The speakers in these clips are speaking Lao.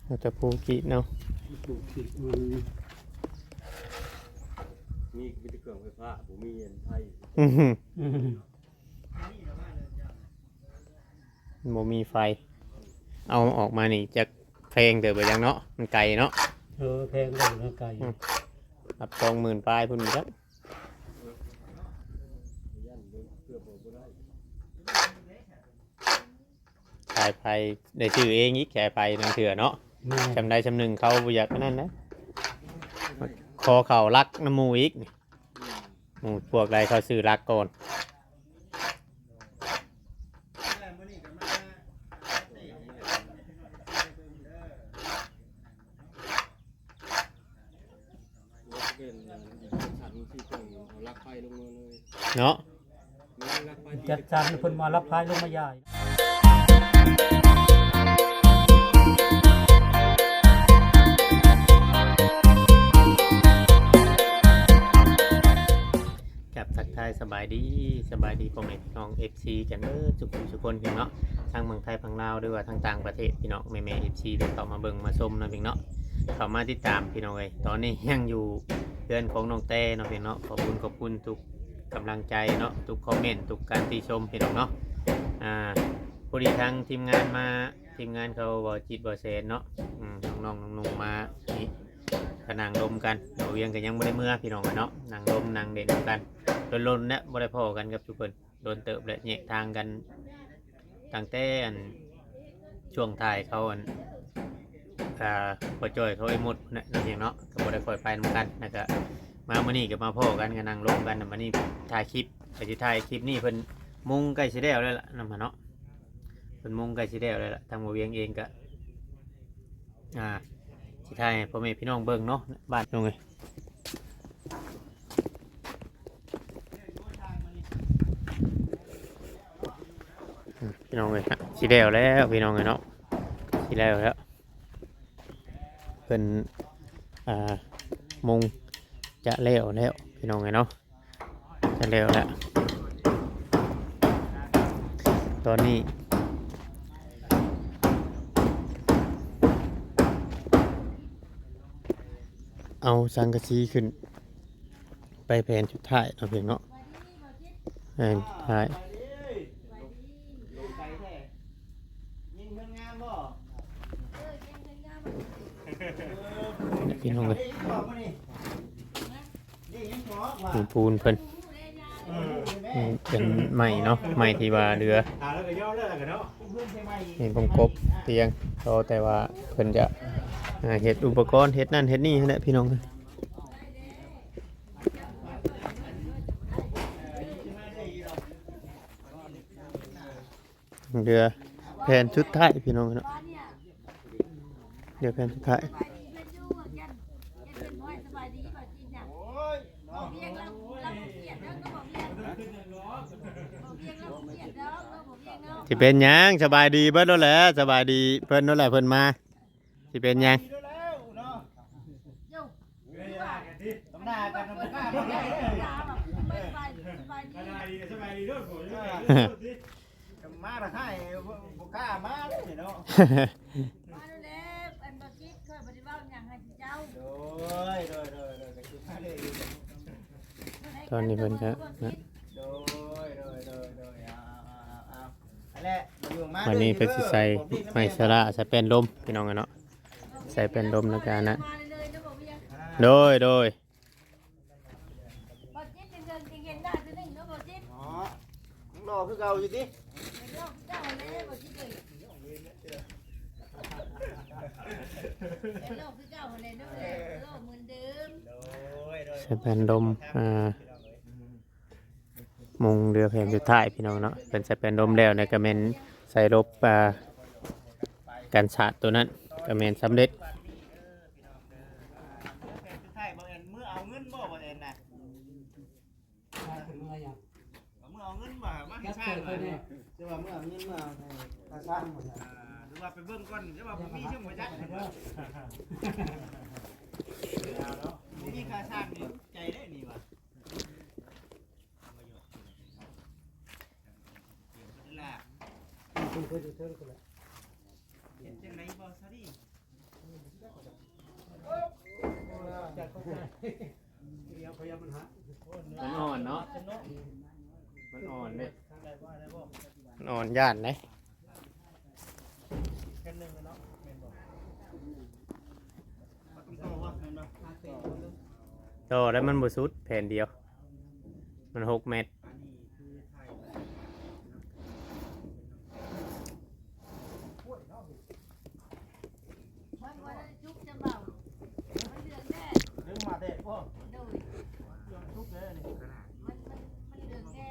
ເອົາແຕ່ພູກີດເນາະ ພູກີດມັນ ມີ ມີແຕ່ເຄື່ອງໄຟຟ້າ ບໍ່ມີອັນໄຟ ອືມ ບໍ່ມີໄຟ ເອົາອອກມານີ້ຈັກແພງເຕີບບໍ່ຈັກເນາະ ມັນໄກເນາະ ເອີ ແພງເດີ ມັນໄກ ອືມ ຮັບສອງໝື່ນປາຍພຸ້ນຈັກ ສາຍໄຟໄດ້ຊື້ເອງອີກ ສາຍໄຟບາງເທື່ອເນາະ ແມ່ນ ຊ່ຳໃດຊ່ຳໜຶ່ງເຂົາບໍ່ຢາກອັນນັ້ນນະ ຂໍເຂົ້າຫຼັກນຳໝູ່ອີກ ໝູ່ພວກໃດເຂົາຊື້ຫຼັກກ່ອນ ເນາະ ຈັດສັນເພິ່ນມາລັກໄຟລົງມາຢາຍ ກັບທັກທາຍສະບາຍດີ ສະບາຍດີພໍ່ແມ່ພີ່ນ້ອງເອັຟຊີກັນເບິດທຸກຜູ້ທຸກຄົນພີ່ນ້ອງເນາະ ທັງເມືອງໄທຝັ່ງລາວ ຫຼືວ່າທາງຕ່າງປະເທດ ພີ່ນ້ອງແມ່ໆເອັຟຊີ ທີ່ເຂົ້າມາເບິ່ງມາຊົມເນາະພີ່ນ້ອງເນາະ ເຂົ້າມາຕິດຕາມພີ່ນ້ອງເອີຍ ຕອນນີ້ຍັງຢູ່ເຮືອນຂອງນ້ອງແຕ້ເນາະພີ່ນ້ອງເນາະ ຂອບຄຸນ ຂອບຄຸນທຸກກຳລັງໃຈເນາະ ທຸກຄອມເມັນ ທຸກການຕິຊົມພີ່ນ້ອງເນາະ ອ່າ ພໍດີທາງທີມງານມາ ທີມງານເຂົາ ບໍ່ຈິດ ບໍ່ແສນເນາະ ອືມ ນ້ອງໆ ໜຸ່ມໆ ມານີ້ ກະນັ່ງລົມກັນ ບ່າວວຽງກະຍັງບໍ່ໄດ້ເມືອພີ່ນ້ອງເນາະ ນັ່ງລົມນັ່ງຫຼິ້ນນຳກັນ ດົນໆ ແລ້ວບໍ່ໄດ້ພໍ້ກັນກັບຊຸມເພິ່ນ ດົນເຕີບແລ້ວ ແຍກທາງກັນ ຕັ້ງແຕ່ອັນ ຊ່ວງທ້າຍເຂົາອັນ ອ່າ ພໍ່ຈ້ອຍເຂົາໄອ້ມົດພຸ້ນແຫຼະເນາະ ກະບໍ່ໄດ້ຄ່ອຍໄປນຳກັນ ແລ້ວກະມາມື້ນີ້ກະມາພໍ້ກັນ ກະນັ່ງລົມກັນ ບາດນີ້ຖ່າຍຄລິບ ກະຊິຖ່າຍຄລິບນີ້ ເພິ່ນມຸງໃກ້ຊິແລ້ວແລ້ວລະນຳຫັ້ນເນາະ ເພິ່ນມຸງໃກ້ຊິແລ້ວແລ້ວລະ ທາງບ່າວວຽງເອງກະ ອ່າ ຊິຖ່າຍໃຫ້ພໍ່ແມ່ພີ່ນ້ອງເບິ່ງເນາະ ບ້ານນ້ອງເອີຍ ພີ່ນ້ອງເອີຍ ຊິແລ້ວແລ້ວພີ່ນ້ອງເອີຍເນາະ ຊິແລ້ວແລ້ວ ເພິ່ນ ອ່າ ມຸງຈະແລ້ວແລ້ວພີ່ນ້ອງເອີຍເນາະ ຈະແລ້ວແລ້ວ ຕອນນີ້ ເອົາສັງກະສີຂຶ້ນ ໄປແຜ່ນສຸດທ້າຍເນາະ ພີ່ນ້ອງເນາະ ແຜ່ນສຸດທ້າຍ ພີ່ນ້ອງເອີຍ ເປັນປູນເພິ່ນ ເປັນໄມ້ເນາະ ໄມ້ທີ່ວ່າເຫຼືອ ເປັນກົບຕຽງ ກໍແຕ່ວ່າເພິ່ນຈະ ອ່າ ເຮັດອຸປະກອນ ເຮັດນັ້ນເຮັດນີ້ຫັ້ນແຫຼະ ພີ່ນ້ອງ. ເຫຼືອແຜ່ນສຸດທ້າຍພີ່ນ້ອງເນາະ ເຫຼືອແຜ່ນສຸດທ້າຍ ຊິເປັນຫຍັງ ສະບາຍດີເບິດໂລດແຫຼະ ສະບາຍດີເພິ່ນໂລດແຫຼະ ເພິ່ນມາ ຊິເປັນຫຍັງ ຕ້ອງໜ້າກັນ ບໍ່ກ້າມາເລີຍ ສະບາຍດີ ສະບາຍດີໂລດ ມາລະໃຫ້ ບໍ່ ບໍ່ກ້າມາເລີຍເນາະ ມາແລ້ວ ອັນບໍ່ຈິດ ຂ້ອຍບໍ່ໄດ້ເວົ້າຫຍັງໃຫ້ເຈົ້າ ໂດຍ ໂດຍ ໂດຍ ໂດຍ ກໍຄືມາເລີຍ ຕອນນີ້ເພິ່ນກໍ ໂດຍ ໂດຍ ໂດຍ ໂດຍ ເອົາ ເອົາ ເອົາ ເອົາ ອັນແຫຼະ ມາຢູ່ມາ ວັນນີ້ເພິ່ນຊິໃສ່ໄມ້ສະຫຼາ ໃສ່ແປ້ນລົມ ພີ່ນ້ອງເອີຍເນາະ ໃສ່ແປ້ນລົມແລ້ວກໍອັນນັ້ນ ໂດຍ ໂດຍ ບໍ່ຈິດ ຈັ່ງເຖິງຊິເຫັນໜ້າເທື່ອໜຶ່ງເນາະ ບໍ່ຈິດ ອໍ ຍັງຫຼໍ່ຄືເກົ່າຢູ່ຕິ ຍັງຫຼໍ່ຄືເກົ່າແຫຼະ ບໍ່ຈິດເອີຍ ຍັງຫຼໍ່ຄືເກົ່າແຫຼະເນາະ ຫຼໍ່ເໝືອນເດີມ ໂດຍ ໂດຍ ໃສ່ແປ້ນລົມ ອ່າ ມຸງເຫຼືອແຜ່ນສຸດທ້າຍພີ່ນ້ອງເນາະ ເພິ່ນໃສ່ແປ້ນລົມແລ້ວ ແລ້ວກໍແມ່ນໃສ່ລົບ ອ່າ ກັນສາດໂຕນັ້ນ ກໍແມ່ນສຳເລັດ ແຜ່ນສຸດທ້າຍ ບໍ່ແມ່ນເມືອເອົາເງິນບໍ່ ບໍ່ແມ່ນນະ ເມືອເອົາເງິນບໍ່ ມາໃຫ້ຊ່າງ ຈະວ່າເມືອເອົາເງິນ ເມືອເອົາໃຫ້ຄ່າຊ່າງບໍ່ ຫຼືວ່າໄປເບິ່ງກ່ອນ ຈະວ່າບໍ່ມີຊ່າງບໍ່ຈັກ ບໍ່ມີຄ່າຊ່າງນີ້ ໃຈໄດ້ນີ້ວ່າ ເຮັດຈັ່ງໃດບໍ່ຊາລີ? ເ ມັນອ່ອນເນາະ ມັນອ່ອນເດ້ ມັນອ່ອນຢ້ານເດ້. ຕໍ່ແລ້ວມັນບໍ່ສຸດ ແຜ່ນດຽວ ມັນຫົກແມັດ. ມັນບໍ່ໄດ້ສຸກຈະເບົາ ມັນເຫຼືອງແດ່ ເລື່ອງມາແດດບໍ່ ໂດຍ ເລື່ອງສຸກແດ່ນີ້ ມັນ ມັນ ມັນເຫຼືອງແດ່.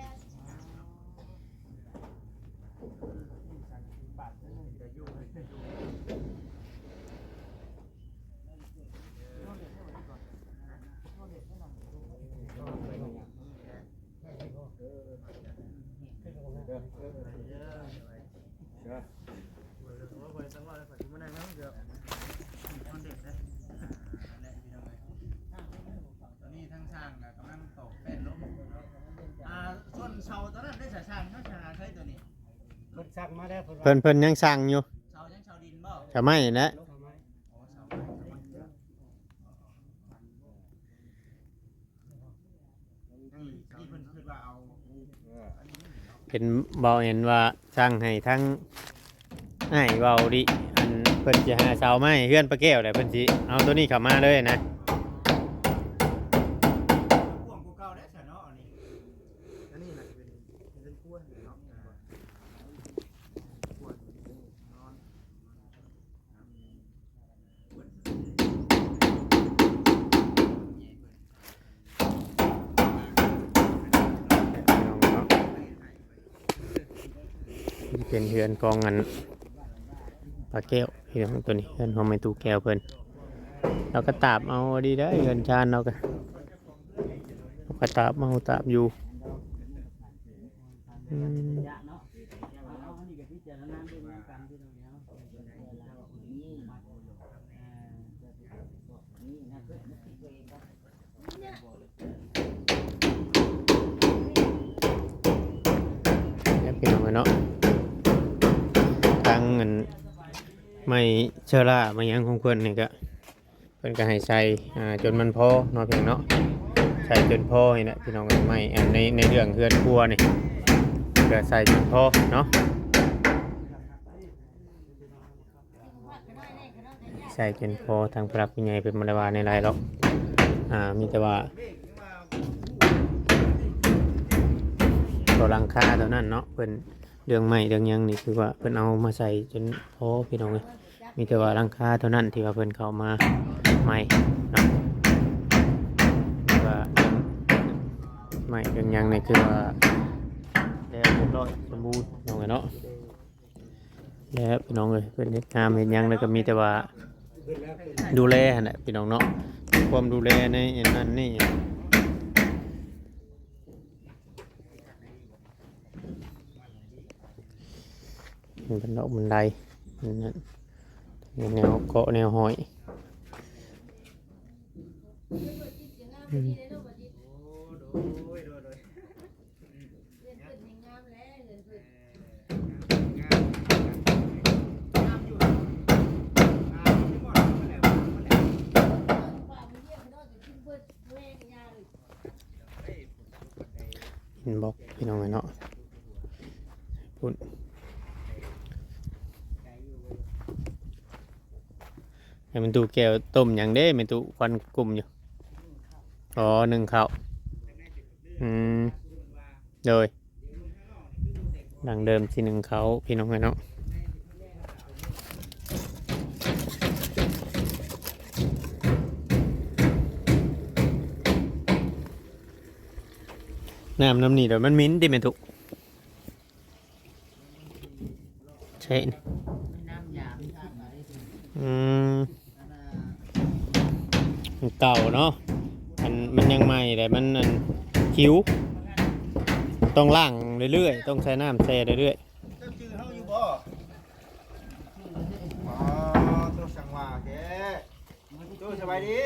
ຕອນນີ້ທາງຊ່າງກໍກຳລັງຕອກແປ້ນລົງ ອ່າ ສ່ວນເສົາຕົວນັ້ນໄດ້ສະ ຊ່າງ ເຮົາຈະຫາໃຊ້ຕົວນີ້ ເພິ່ນສັ່ງມາແລ້ວ ເພິ່ນວ່າ ເພິ່ນ ເພິ່ນຍັງສ້າງຢູ່ ເສົາຫຍັງ ເສົາດິນບໍ່ ເສົາໄມ້ແຫຼະ ເສົາໄມ້ ອໍ ເສົາໄມ້ ເສົາໄມ້ ເຫັນເວົ້າ ເຫັນວ່າສັ່ງໃຫ້ທາງອ້າຍເວົ້າດິ ອັນເພິ່ນຊິຫາເສົາໄມ້ເຮືອນປ້າແກ້ວ ແລ້ວເພິ່ນຊິເອົາໂຕນີ້ເຂົ້າມາເລີຍນະ. ກວ້າງກວ່າເກົ່າໄດ໋ຊະເນາະ ອັນນີ້ ອັນນີ້ໜ້າຈະເປັນເຮືອນຄົວເນາະ ເປັນເຮືອນຂອງອັນປ້າແກ້ວ ພີ່ນ້ອງ ຕົວນີ້ເຮືອນຂອງແມ່ຕູ້ແກ້ວເພິ່ນ ລາວກໍຕາບເອົາດີໄດ໋ ເຮືອນຊານລາວກໍ ລາວກໍຕາບເອົາຕາບຢູ່. ອືມ ແລ້ວພີ່ນ້ອງເອີຍເນາະ ທັງອັນໄມ້ເຊື້ອລາໄມ້ຫຍັງຂອງເພິ່ນນີ້ກະ ເພິ່ນກໍໃຫ້ໃສ່ ອ່າ ຈົນມັນພໍເນາະ ພີ່ນ້ອງເນາະ ໃສ່ຈົນພໍນີ້ແຫຼະ ພີ່ນ້ອງເອີຍ ໄມ້ ອັນ ໃນ ໃນເລື່ອງເຮືອນຄົວນີ້ ກໍໃສ່ຈົນພໍເນາະ ໃສ່ຈົນພໍ. ທາງຜູ້ຫຼັກຜູ້ໃຫຍ່ເພິ່ນບໍ່ໄດ້ວ່າແນວໃດດອກ ອ່າ ມີແຕ່ວ່າຕົວຫຼັງຄາເທົ່ານັ້ນເນາະ ເພິ່ນ ເລື່ອງໄມ້ເລື່ອງຫຍັງນີ້ ຄືວ່າເພິ່ນເອົາມາໃສ່ຈົນພໍ ພີ່ນ້ອງເອີຍ. ມີແຕ່ວ່າຫຼັງຄາເທົ່ານັ້ນທີ່ວ່າເພິ່ນເຂົ້າມາໃໝ່ເນາະ ແຕ່ວ່າເລື່ອງໄມ້ເລື່ອງຫຍັງນີ້ຄືວ່າແລ້ວຮຽບຮ້ອຍສົມບູນພີ່ນ້ອງເອີຍເນາະ. ແລ້ວພີ່ນ້ອງເອີຍ ເພິ່ນເຮັດງາມເຮັດຫຍັງແລ້ວກໍມີແຕ່ວ່າດູແລຫັ້ນແຫຼະພີ່ນ້ອງເນາະ ຄວາມດູແລໃນອັນນັ້ນນີ້. ມັນເປັນດອກບັນໄດ ແນວເກາະແນວຫ້ອຍ. ເຫັນບໍ່ພີ່ນ້ອງເອີຍເນາະ ພຸ້ນ ໃຫ້ແມ່ຕູ້ແກ້ວຕົ້ມຫຍັງເດ້ ແມ່ຕູ້ ຄວັນກຸ້ມຢູ່. ອໍ ໜຶ້ງເຂົ້າ ອືມ ໂດຍ ດັ່ງເດີມຊິໜຶ້ງເຂົ້າ ພີ່ນ້ອງເອີຍເນາະ. ນ້ຳ ນ້ຳນີ້ດອກມັນເໝັນຕິແມ່ຕູ້? ໃຊ່ ນ້ຳຢາມັນຂ້າງມາໄດ້ ອືມ ອັນເກົ່າເນາະ ອັນມັນຍັງໃໝ່ແຫຼະ ມັນອັນຜິວ ຕ້ອງລ້າງເລື້ອຍໆ ຕ້ອງໃສ່ນ້ຳແຊ່ເລື້ອຍໆ. ເຈົ້າຈື່ເຮົາຢູ່ບໍ່? ອໍ ໂຕ ສັງວ່າແທ້ ໂຕ ສະບາຍດີ.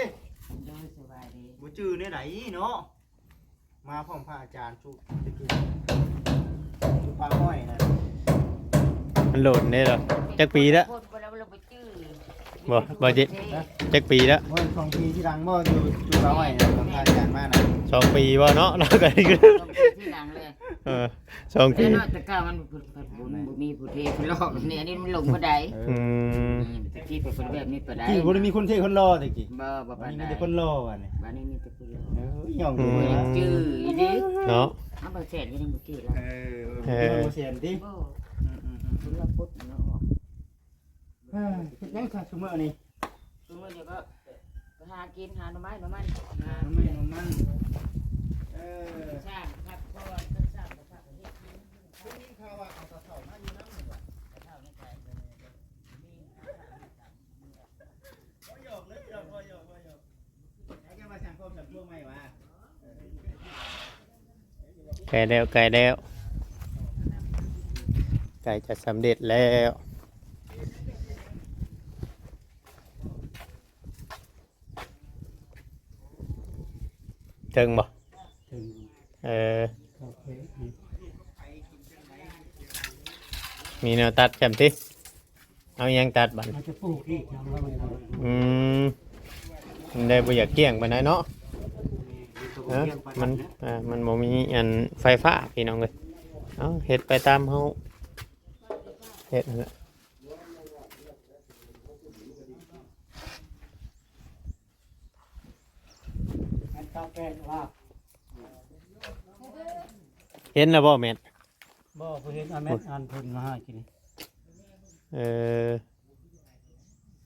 ໂດຍ ສະບາຍດີ. ບໍ່ຈື່ແນວໃດເນາະ ມາພ້ອມພະອາຈານຊຸ ຕະກີ້ ຢູ່ປ່າອ້ອຍນະ ມັນໂດນເດ້ເນາະ ຈັກປີແລ້ວ? ຄົນບໍ່ໄດ້ ບໍ່ຈື່ ບໍ່ ບໍ່ຈິດ ຈັກປີແລ້ວ? ໂອ້ຍ ສອງປີທີ່ຫຼັງບໍ່ ຢູ່ຈຸດເອົາໄວ້ນະ ສຳພາດການມານະ ສອງປີບໍ່ເນາະ? ເຮົາກໍ ສອງປີທີ່ຫຼັງເລີຍ ເອີ ສອງປີ ແຕ່ເນາະ ແຕ່ກ່າວມັນ ບໍ່ມີຜູ້ເທຄົນຫຼໍ່ນີ້ ອັນນີ້ມັນລົງບໍ່ໄດ້ ເອີ ອືມ ອືມ ແຕ່ກີ້ເພິ່ນບໍ່ໄດ້ແບບນີ້ປານໃດ ແຕ່ກີ້ບໍ່ໄດ້ມີຄົນເທຄົນຫຼໍ່ແຕ່ກີ້ ບໍ່ ບໍ່ປານໃດ ມີແຕ່ຄົນຫຼໍ່ບາດນີ້ ບາດນີ້ມີແຕ່ຄົນຫຼໍ່ ເອີ ຍ່ອງ ອືມ ຈື່ອີ່ຫຼີເນາະ ເອົາ ບໍ່ແສນກໍຍັງບໍ່ຈື່ລະ ເອີ ເອີ ບໍ່ແສນຕິ ບໍ່ ອືມໆໆ ຄົນລະປົດເນາະ ເອີ ເຮັດຫຍັງຊະຊຸມື້ນີ້? ຊຸມື້ນີ້ກໍໄປຫາກິນ ຫາໜໍ່ໄມ້ໜໍ່ມັນ ຫາໜໍ່ໄມ້ໜໍ່ມັນ ເອີ ສ້າງພັກຜ່ອນ ສ້າງພັກເຮັດກິນ ໄດ້ຍິນຂ່າວວ່າເອົາກະເທົາມາຢູ່ນຳນີ້ຫວາ? ກະເທົາໃນໃຈ ເວົ້າຫຍອກເລີຍ ເວົ້າຫຍອກ ເວົ້າຫຍອກ ໃຜຈະມາສ້າງຄອບສ້າງຄົວໃໝ່ຫວາ? ໃກ້ແລ້ວ ໃກ້ແລ້ວ ໃກ້ຈະສຳເລັດແລ້ວ ເຖິງບໍ່? ເຖິງ ເອີ ໂອເຄ ມີແນວຕັດແຊມຕິ? ເອົາຫຍັງຕັດບັດ? ມັນຈະປູກອີກຫຍັງວ່າມັນ ອືມ ມັນໄດ້ບໍ່ຢາກກ້ຽງປານໃດເນາະ ມັນບໍ່ກ້ຽງປານໃດ ມັນ ເອີ ມັນບໍ່ມີອັນໄຟຟ້າພີ່ນ້ອງເອີຍ ເອົາເຮັດໄປຕາມເຮົາເຮັດຫັ້ນແຫຼະ ແມ່ນເກົ້າແປດວ່າ ເຫັນແລ້ວບໍ່ແມ່ນ? ບໍ່ ບໍ່ເຫັນ ອາແມ່ນ ອັນເພິ່ນມາຫາກິນ ເອີ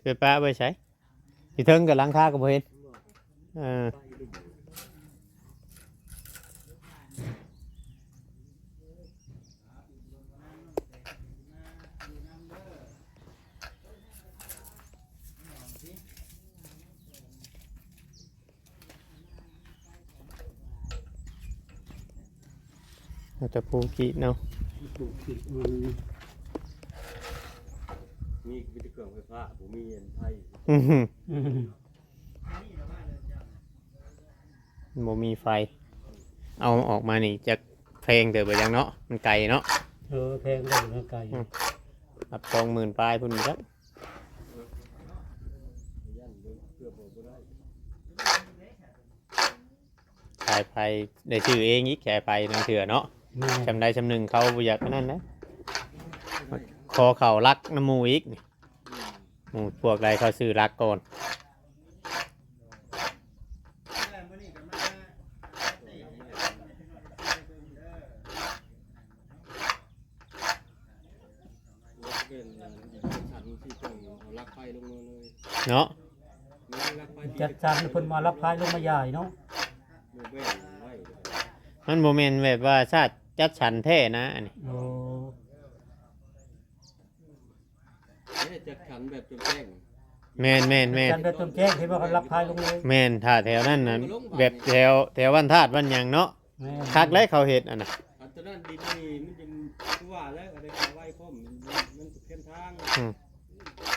ໄປປະໄວ້ໃສ? ຢູ່ເທິງກັບຫຼັງຄາກໍບໍ່ເຫັນ ເອີ. ເອົາຕະປູກຣີດເນາະ ປູກຣີດ ອືມ ມີ ມີແຕ່ເຄື່ອງໄຟຟ້າ ບໍ່ມີອັນໄຟ ອື ບໍ່ມີໄຟ ເອົາອອກມານີ້ຈັກແພງເຕີບບໍ່ຈັກເນາະ ມັນໄກເນາະ ເອີ ແພງເຕີບ ມັນໄກ ອືມ ຮັບສອງໝື່ນປາຍພຸ້ນຈັກ ສາຍໄຟໄດ້ຊື້ເອງອີກ ສາຍໄຟລາງເທື່ອເນາະ ແມ່ນ ສ່ຳໃດສ່ຳໜຶ່ງ ເຂົາບໍ່ຢາກອັນນັ້ນນະ ຂໍເຂົ້າຫຼັກນຳໝູ່ອີກ ໝູ່ພວກໃດເຂົາຊື້ຫຼັກກ່ອນ ເນາະ ຈັດສັນເພິ່ນມາລັກໄພລົງມາຢາຍເນາະ ມັນບໍ່ແມ່ນແບບວ່າຊາດຈັດສັນແທ້ນະ ອັນນີ້ ໂອ້ ເດ້ ຈັດສັນແບບຈົງແຈ້ງ ແມ່ນໆໆ ຈັດສັນແບບຈົງແຈ້ງ ເຫັນວ່າເຂົາລັກພາຍລົງເລີຍ ແມ່ນ ຖ້າແຖວນັ້ນນະ ແບບແຖວ ແຖວບ້ານທາດບ້ານຫຍັງເນາະ ແມ່ນ ຄັກແລ້ວເຂົາເຮັດອັນນະ ອັນຕົວນັ້ນດິນນີ້ມັນຈະ ຄືວ່າແລ້ວ ກໍໄດ້ໄວພ້ອມ ມັນ ມັນເຂັ້ມທາງ ອືມ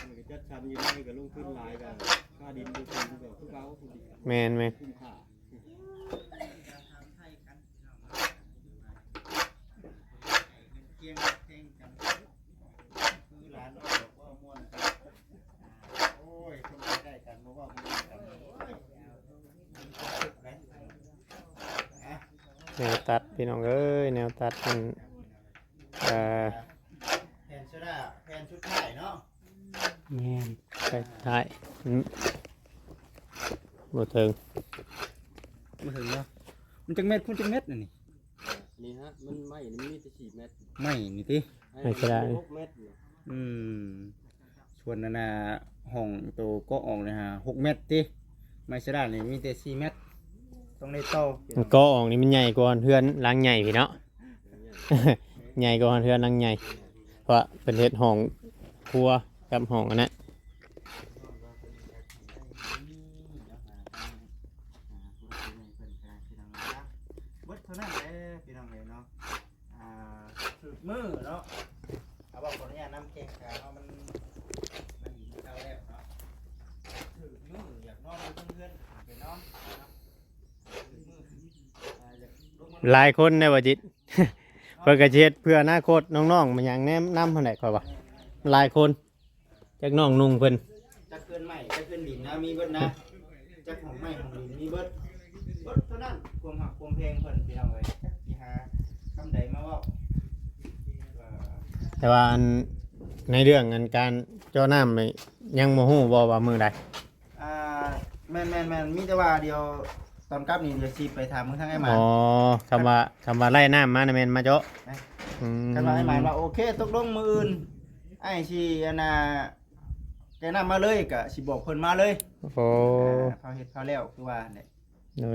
ມັນກໍຈັດສັນຢູ່ໃນ ກໍລົງທຶນຫຼາຍ ກໍຄ່າດິນຢູ່ທີ່ມັນກໍຄືເກົ່າ ແມ່ນໆ ຄຸ້ມຄ່າ ຄືຫຼານນ້ອຍບອກເວົ້າມ່ວນກັນ ໂອ້ຍ ຄົນໃກ້ໆກັນບໍ່ເວົ້າມ່ວນກັນ ແນວຕັດພີ່ນ້ອງເອີຍ ແນວຕັດມັນ ເອີ ແຜ່ນໂຊດາ ແຜ່ນສຸດທ້າຍເນາະ ແມ່ນ ໃກ້ທ້າຍ ອືມ ບໍ່ເຖິງ ບໍ່ເຖິງເນາະ ມັນຈັກແມັດ ພຸ້ນຈັກແມັດອັນນີ້? ນີ້ຮະ ມັນໄມ້ນີ້ມັນມີແຕ່ສີ່ແມັດ ໄມ້ນີ້ຕິ ໄມ້ຊະດາ ຫົກແມັດຢູ່ ອືມ ສ່ວນອັນນ່າ ຫ້ອງໂຕເກາະອອກນີ້ຫາຫົກແມັດຕິ ໄມ້ຊະດານີ້ມີແຕ່ສີ່ແມັດ ຕ້ອງໄດ້ຕໍ່ ມັນເກາະອອກນີ້ມັນໃຫຍ່ກວ່າເຮືອນຫຼັງໃຫຍ່ພີ້ເນາະ ໃຫຍ່ກວ່າເຮືອນຫຼັງໃຫຍ່ ເພາະເພິ່ນເຮັດຫ້ອງຄົວກັບຫ້ອງອັນນັ້ນ ເບິດເທົ່ານັ້ນແຫຼະພີ່ນ້ອງເອີຍເນາະ ອ່າ ຖືກມື້ເນາະ ເອົາ ເວົ້າຂໍອະນຸຍາດນຳແຂ້ງຂາເຮົາ ມັນ ມັນດີຄືເກົ່າແລ້ວເນາະ ຖືກມື້ ຢາກນອນຢູ່ເທິງເຮືອນ ໄປນອນເນາະ ຖືກມື້ ອ່າ ຢາກລົງມາ ຫຼາຍຄົນໄດ໋ບໍ່ຈິດ ເພິ່ນກໍຊິເຮັດເພື່ອອະນາຄົດນ້ອງໆ ມາຫຍັງແນມນຳຫັ້ນແຫຼະ ຂ້ອຍວ່າ ຫຼາຍຄົນ ຈັກນ້ອງນຸ່ງເພິ່ນ ຈັກ ເຮືອນໄມ້ກັບເຮືອນດິນນະ ມີເບິດນະ ຈັກຫ້ອງໄມ້ຫ້ອງດິນມີເບິດ ເບິດເທົ່ານັ້ນ ຄວາມຮັກຄວາມແພງເພິ່ນ ພີ່ນ້ອງເອີຍ ຈັກຊິຫາຄຳໃດມາເວົ້າ ເອີ ແຕ່ວ່າອັນ ໃນເລື່ອງອັນການເຈາະນ້ຳນີ້ ຍັງບໍ່ຮູ້ບໍ່ວ່າມື້ໃດ? ອ່າ ແມ່ນໆໆ ມີແຕ່ວ່າດຽວຕອນກັບນີ້ ດຽວຊິໄປຖາມເບິ່ງທາງອ້າຍໝານ. ອໍ ຄຳວ່າ ຄຳວ່າໄລ່ນ້ຳມານະແມ່ນມາເຈາະ. ແມ່ນ. ອືມ ຄັນວ່າອ້າຍໝານວ່າ ໂອເຄ ຕົກລົງມື້ອື່ນ ອ້າຍຊິ ອັນນ່າ ແກ່ນ້ຳມາເລີຍ ກະຊິບອກເພິ່ນມາເລີຍ. ໂອ້ ອ່າ ເຂົາເຮັດເຂົາແລ້ວ ຄືວ່າຫັ້ນແຫຼະ.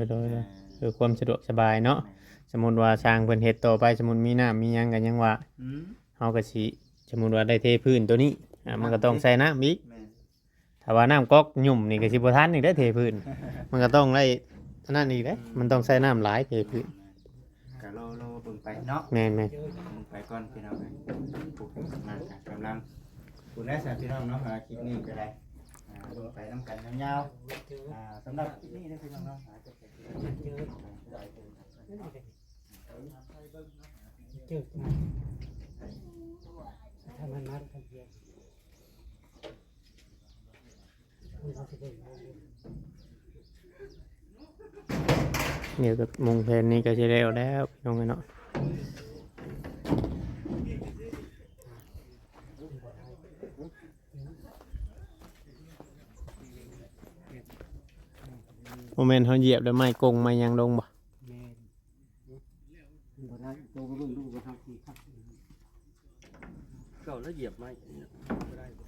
ໂດຍໆ ອ່າ ເພື່ອຄວາມສະດວກສະບາຍເນາະ. ແມ່ນ. ສົມມຸດວ່າຊ່າງເພິ່ນເຮັດຕໍ່ໄປ ສົມມຸດມີນ້ຳມີຫຍັງກະຍັງວ່າ ອືມ ເຮົາກະຊິ ສົມມຸດວ່າໄດ້ເທພື້ນໂຕນີ້ ອ່າ ມັນກະຕ້ອງໃສ່ນ້ຳອີກ. ແມ່ນ. ຖ້າວ່ານ້ຳກອກຫຍຸ້ມນີ້ກະຊິບໍ່ທັນອີກເດ້ ເທພື້ນ ມັນກະຕ້ອງໄດ້ອັນນັ້ນອີກເດ້. ອືມ ມັນຕ້ອງໃຊ້ນ້ຳຫຼາຍເທພື້ນ. ກະລໍ ລໍເບິ່ງໄປເນາະ. ແມ່ນໆ ເບິ່ງໄປກ່ອນພີ່ນ້ອງເອີຍ. ຜູ້ກຳລັງ ກຳລັງ ຜູ້ໃດຊະພີ່ນ້ອງເນາະ ຄລິບນີ້ກະໄດ້ ອ່າ ເບິ່ງໄປນຳກັນຍາວໆ. ອ່າ ສຳລັບຄລິບນີ້ເດີພີ່ນ້ອງເນາະ ດຽວກະມຸງແຜ່ນນີ້ກະຊິແລ້ວແລ້ວພີ່ນ້ອງເອີຍເນາະ. ບໍ່ແມ່ນເຮົາຢຽບແລ້ວໄມ້ກົງໄມ້ຫຍັງລົງບໍ່? ແມ່ນ. ມັນບໍ່ໄດ້ ໂຕເບິ່ງດູວ່າເຮົາຊິຄັກ ເຈົ້າລະຢຽບໄມ້ ບໍ່ໄດ້ບໍ່?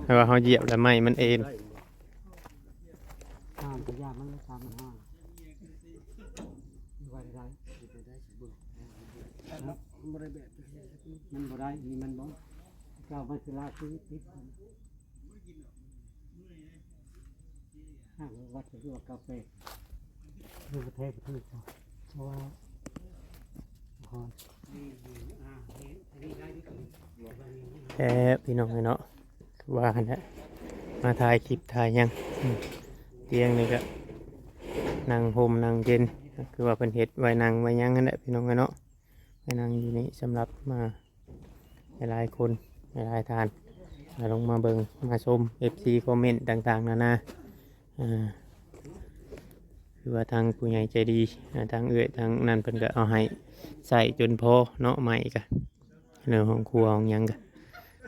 ແຕ່ວ່າເຮົາຢຽບແລ້ວໄມ້ມັນເອນ ໄດ້ບໍ່? ຫ້າມກະຢ່າມັນ ສາມພັນຫ້າ ຢູ່ໄວ້ໄດ້ ເຮັດໄດ້ຊິເບິ່ງ ມັນບໍ່ໄດ້ແບບ ມັນບໍ່ໄດ້ ນີ້ມັນບໍ່ ເຈົ້າມັນຄືລາຄືຕິດ ຫາກວ່າສະດວກກາເຟ ຢູ່ປະເທດ ປະເທດເຂົາ ເພາະວ່າ ແທ້ພີ່ນ້ອງເອີຍເນາະ ຄືວ່າຫັ້ນແຫຼະ ມາຖ່າຍຄລິບຖ່າຍຫຍັງ ອືມ ຕຽງນີ້ກະນັ່ງຮົ່ມນັ່ງເຢັນ ຄືວ່າເພິ່ນເຮັດໄວ້ນັ່ງໄວ້ຫຍັງຫັ້ນແຫຼະ ພີ່ນ້ອງເອີຍເນາະ ໄວ້ນັ່ງຢູ່ນີ້ ສຳລັບມາ ຫຼາຍໆຄົນ ຫຼາຍໆທ່ານ ມາລົງມາເບິ່ງມາຊົມ ເອັຟຊີ ຄອມເມັນຕ່າງໆນານາ ອ່າ ຄືວ່າທາງຜູ້ໃຫຍ່ໃຈດີ ອ່າ ທາງເອື້ອຍທາງນັ້ນເພິ່ນກະເອົາໃຫ້ໃຊ້ຈົນພໍເນາະ ໄມ້ກະ ເລື່ອງຫ້ອງຄົວຫ້ອງຫຍັງກະ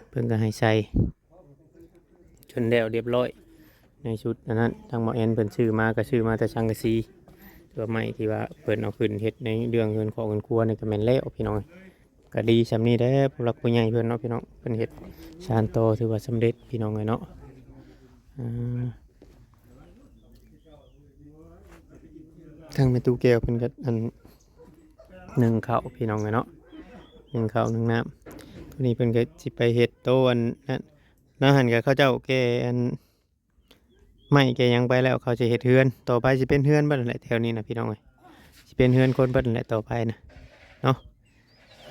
ເພິ່ນກະໃຫ້ໃສ່ ຈົນແລ້ວລຽບລ້ອຍ ໃນຊຸດອັນນັ້ນ ທາງໝໍແອນເພິ່ນຊື້ມາກະຊື້ມາແຕ່ສັງກະສີ ແຕ່ວ່າໄມ້ທີ່ວ່າເພິ່ນເອົາຂຶ້ນເຮັດໃນເລື່ອງເຮືອນຄອກເຮືອນຄົວນີ້ກະແມ່ນແລ້ວພີ່ນ້ອງ ກະດີຊ່ຳນີ້ແຫຼະ ຜູ້ຫຼັກຜູ້ໃຫຍ່ເພິ່ນເນາະພີ່ນ້ອງ ເພິ່ນເຮັດຊານຕໍ່ຖືວ່າສຳເລັດພີ່ນ້ອງເອີຍເນາະ ອ່າ ທາງແມ່ຕູ້ແກ້ວເພິ່ນກະ ອັນ ໜຶ້ງເຂົ້າພີ່ນ້ອງເອີຍເນາະ ໜຶ້ງເຂົ້າໜຶ້ງນ້ຳ ໂຕນີ້ເພິ່ນກະຊິໄປເຮັດໂຕອັນນັ້ນ ແນວຫັ້ນກະເຂົາເຈົ້າແກ່ອັນ ໄມ້ແກ່ຫຍັງໄປແລ້ວ ເຂົາຊິເຮັດເຮືອນ ຕໍ່ໄປຊິເປັນເຮືອນເບິດຫັ້ນແຫຼະ ແຖວນີ້ນະພີ່ນ້ອງເອີຍ ຊິເປັນເຮືອນຄົນເບິດຫັ້ນແຫຼະຕໍ່ໄປນະເນາະ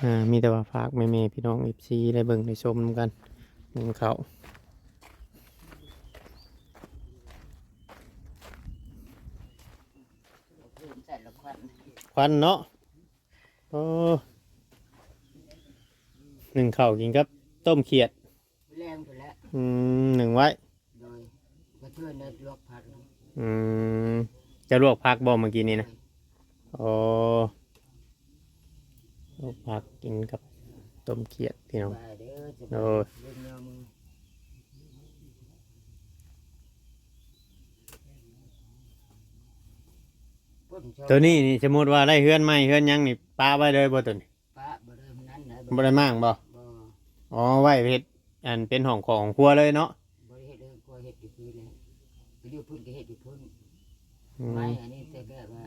ອ່າ ມີແຕ່ວ່າຝາກແມ່ໆພີ່ນ້ອງ ເອັຟຊີ ໄດ້ເບິ່ງໄດ້ຊົມນຳກັນ ໜຶ້ງເຂົ້າ ຄວັນເນາະ ໂອ້ ໜຶ້ງເຂົ້າກິນກັບຕົ້ມຂຽດ ແລງພຸ້ນແຫຼະ ອືມ ໜຶ້ງໄວ້ ໂດຍ ມາເທື່ອໃດລວກຜັກ ອືມ ເຈົ້າລວກຜັກບໍ່ມື້ກີ້ນີ້ນະ? ໂດຍ ໂອ້ ລວກຜັກກິນກັບຕົ້ມຂຽດພີ່ນ້ອງ ສະບາຍເດີ ໂດຍ ສະບາຍ ໂຕນີ້ນີ້ ສົມມຸດວ່າໄດ້ເຮືອນໃໝ່ເຮືອນຫຍັງນີ້ ປະໄວ້ເລີຍບໍ່ໂຕນີ້? ປະບໍ່ໄດ້ນັ້ນນະ ບໍ່ໄດ້ມ້າງບໍ່? ບໍ່ ອໍ ໄວ້ເຮັດ ອັນ ເປັນຫ້ອງຄອກຫ້ອງຄົວເລີຍເນາະ ບໍ່ໄດ້ເຮັດເຮືອນຄົວ ເຮັດຢູ່ພີ້ແຫຼະ ໄປຢູ່ພຸ້ນກະເຮັດຢູ່ພຸ້ນ ອືມ ໄມ້ອັນນີ້ແຕ່ແບບວ່າ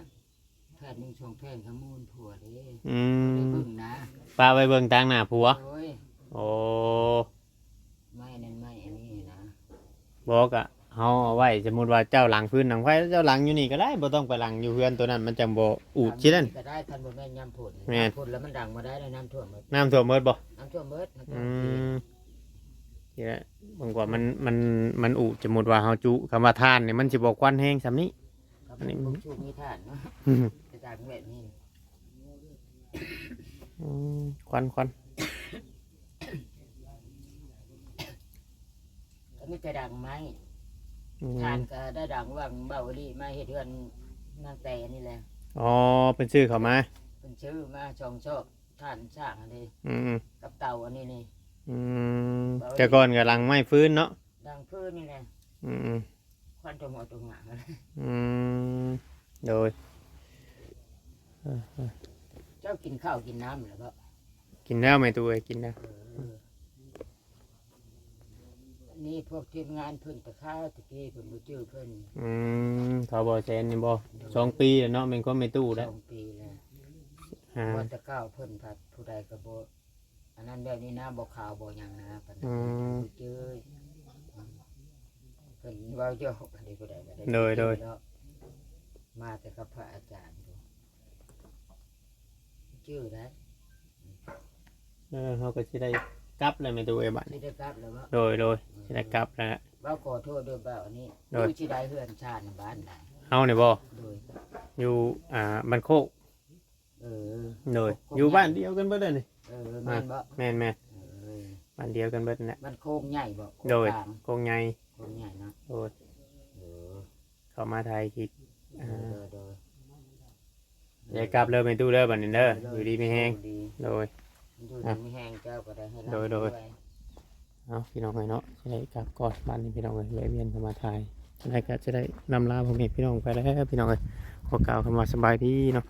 ແຜ່ນໜຶ່ງສອງແຜ່ນກະມູນຜົວເດ້ ອືມ ບໍ່ໄດ້ເບິ່ງນະ ປະໄວ້ເບິ່ງຕາງໜ້າຜົວ ໂດຍ ໂອ້ ໄມ້ນັ້ນໄມ້ອັນນີ້ນະ ບໍ່ ກະເຮົາເອົາໄວ້ ສົມມຸດວ່າເຈົ້າຫຼັງຟືນຫຼັງໄຟ ເຈົ້າຫຼັງຢູ່ນີ້ກະໄດ້ ບໍ່ຕ້ອງໄປຫຼັງຢູ່ເຮືອນໂຕນັ້ນ ມັນຈັ່ງບໍ່ອູດຊິນັ້ນ ກະໄດ້ ຄັນບໍ່ແມ່ນຍາມຝົນ ແມ່ນ ຍາມຝົນລະມັນດັງບໍ່ໄດ້ ນ້ຳຖ້ວມໝົດ ນ້ຳຖ້ວມໝົດບໍ່? ນ້ຳຖ້ວມໝົດ ອືມ ນີ້ແຫຼະ ເບິ່ງວ່າມັນ ມັນ ມັນອູດ ສົມມຸດວ່າເຮົາຈຸ ຄຳວ່າຖ່ານນີ້ມັນຊິບໍ່ຄວັນແຮງຊ່ຳນີ້ ອັນນີ້ ມີຖ່ານເນາະ ອືມ ຈະຕາຍແບບນີ້ ອືມ ຄວັນ ຄວັນ ອັນນີ້ ກະດັງໄມ້ ອືມ ທ່ານກໍໄດ້ດັງຫວັງເບົາອີ່ຫຼີມາເຮັດເຮືອນນາງແຕນີ້ແຫຼະ. ອໍ ເພິ່ນຊື້ເຂົ້າມາ ເພິ່ນຊື້ມາສອງຊອກ ທ່ານສ້າງອັນນີ້ ອືມ ກັບເຕົາອັນນີ້ນີ້ ອືມ ເບົາອີ່ຫຼີ ແຕ່ກ່ອນກໍດັງໄມ້ຟືນເນາະ ດັງຟືນນີ້ແຫຼະ ອືມ ຄວັນຕົວຫົວຕົວຫາ ອືມ ໂດຍ ເອີ ເຈົ້າກິນເຂົ້າກິນນ້ຳແລ້ວບໍ່? ກິນແລ້ວແມ່ຕູ້ເອີຍ ກິນແລ້ວ ເອີ ນີ້ພວກທີມງານເພິ່ນແຕ່ຄາວແຕ່ກີ້ ເພິ່ນບໍ່ຈື່ເພິ່ນ ອືມ ເຂົາບໍ່ແຊນນີ້ບໍ່? ໂດຍ ສອງປີແລ້ວເນາະ ແມ່ນຄວາມແມ່ຕູ້ແລ້ວ ສອງປີແລ້ວ ອ່າ ວ່າແຕ່ເກົ່າເພິ່ນພັດຜູ້ໃດກໍບໍ່ ອັນນັ້ນແບບນີ້ນະ ບໍ່ຂ່າວບໍ່ຫຍັງນະ ປານນັ້ນ ອືມ ບໍ່ຈື່ ເພິ່ນເວົ້າຢອກກັນເດ້ ຜູ້ໃດກໍໄດ້ ໂດຍ ໂດຍ ເນາະ ມາແຕ່ກັບພະອາຈານ ຈື່ໄດ້ ເອີ ເຮົາກໍຊິໄດ້ກັບແລ້ວແມ່ຕູ້ເອີຍ ບັດ ຊິໄດ້ກັບແລ້ວບໍ່? ໂດຍ ໂດຍ ອືມ ຊິໄດ້ກັບແລ້ວ ເວົ້າຂໍໂທດເດີ ເວົ້າອັນນີ້ ໂດຍ ຢູ່ທີ່ໃດ ເຮືອນຊານບ້ານໃດ? ເຮົານີ້ບໍ່? ໂດຍ ຢູ່ ອ່າ ບ້ານໂຄກ ເອີ ໂດຍ ຢູ່ບ້ານດຽວກັນເບິດເລີຍນີ້ ເອີ ແມ່ນບໍ່? ແມ່ນໆ ເອີ ບ້ານດຽວກັນເບິດນັ້ນແຫຼະ ບ້ານໂຄກໃຫຍ່ບໍ່? ໂດຍ ໂຄກກາງ ໂຄກໃຫຍ່ ໂຄກໃຫຍ່ເນາະ ໂດຍ ເອີ ເຂົ້າມາຖ່າຍຄລິບ ເອີ ອ່າ ໂດຍ ໂດຍ ໄດ້ກັບເລີຍແມ່ຕູ້ເດີ ບັດນີ້ເດີ ໂດຍ ຢູ່ດີມີແຮງ ໂດຍ ຢູ່ດີມີແຮງ ເຈົ້າກໍໄດ້ໃຫ້ ໂດຍ ໂດຍ ເອົາ ພີ່ນ້ອງເອີຍເນາະ ຊິໄດ້ກັບກ່ອນ ບັດນີ້ພີ່ນ້ອງເອີຍ ແວະວຽນເຂົ້າມາຖ່າຍ ຈັ່ງໃດກໍຊິໄດ້ລ່ຳລາພໍ່ແມ່ພີ່ນ້ອງໄປແລ້ວ ພີ່ນ້ອງເອີຍ ຂໍກ່າວຄຳວ່າສະບາຍດີເນາະ.